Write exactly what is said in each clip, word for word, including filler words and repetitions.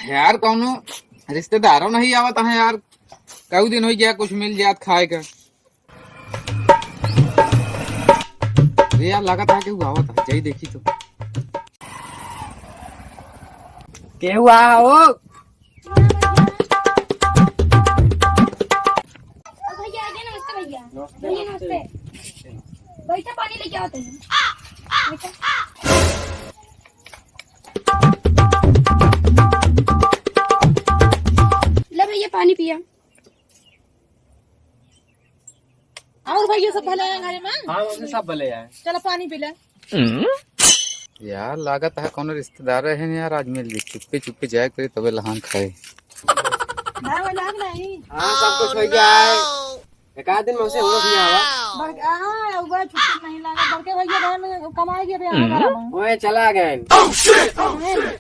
यार, कौनो रिश्तेदारों नहीं आवत है यार, कई दिन हो गया, कुछ मिल जात खाए का। अरे यार, लागत है केहू आवत है, जाई देखी तो। केहू आ हो? ओ भैया, आ गए, नमस्ते भैया। भैया, नमस्ते। बैठा, पानी लेके आओ तुम। बैठा। ले भैया, पानी पिया। और भैया सब भले हैं घरे में? हाँ मम्मी, सब भले हैं। चलो पानी पी ले। यार, लागत है कौनो रिश्तेदार है ना यार, आज मिल गई। चुप्पे चुप्पे जाए करी तबे लहान खाए। हाँ, वो लाग नहीं। हाँ, सब कुछ हो गया है। एक आध दिन में उसे होश नहीं आवा। बड़-, हाँ, वो छुट्टी नहीं लागा। बड़के भैया घर में कमाई गए, अभी आने वाला हूँ। ओए, चला गए।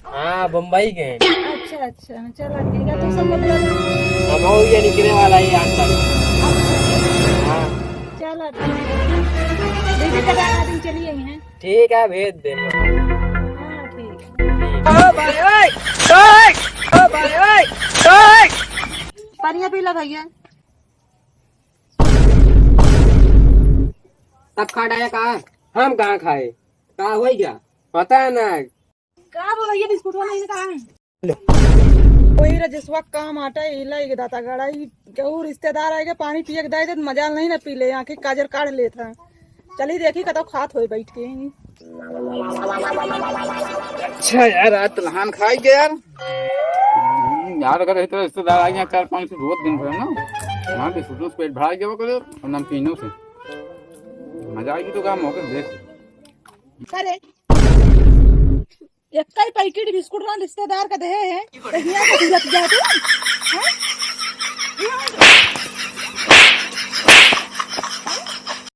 हाँ, बम्बई गए। अच्छा, अच्छा, चला ठीक है, तू सब मतलब हम हो ये निकले वाला है आठ तारीख। हाँ। चला ठीक है। दीदी का आधा दिन चली गई हैं। ठीक है, भेज दे। हाँ, ठीक है। ओ भाई, ओए, ओए, ओ भाई, ओए, ओए। पानी पी ला भैया। सब खा डाया का? हम कहाँ खाए? का हो गया? पता ना। का बोला, ये बिस्कुटवा नहीं कहाँ है? ले। वही रजसवा काम आटा इला एक दाता गड़ा, ई केहू रिश्तेदार आएगा, पानी पिए के दे दे, मजा नहीं ना पी ले, आँखें काजर काढ़ लेत है। चली देखी कतौ खात होए बैठ के। अच्छा यार, आज तो लहान खाई गया यार। हम्म, यार अगर इस तरह रिश्तेदार आ गया चार पाँच सौ बहुत दिन भर ना, वहाँ पे सुटू से पेट भरा गया करे और नमकीनों से। मजा आएगी तो काम होकर देख। अरे, एक ही पैकेट बिस्कुट ना रिश्तेदार का दे है, तो हिया के सूरत जाते।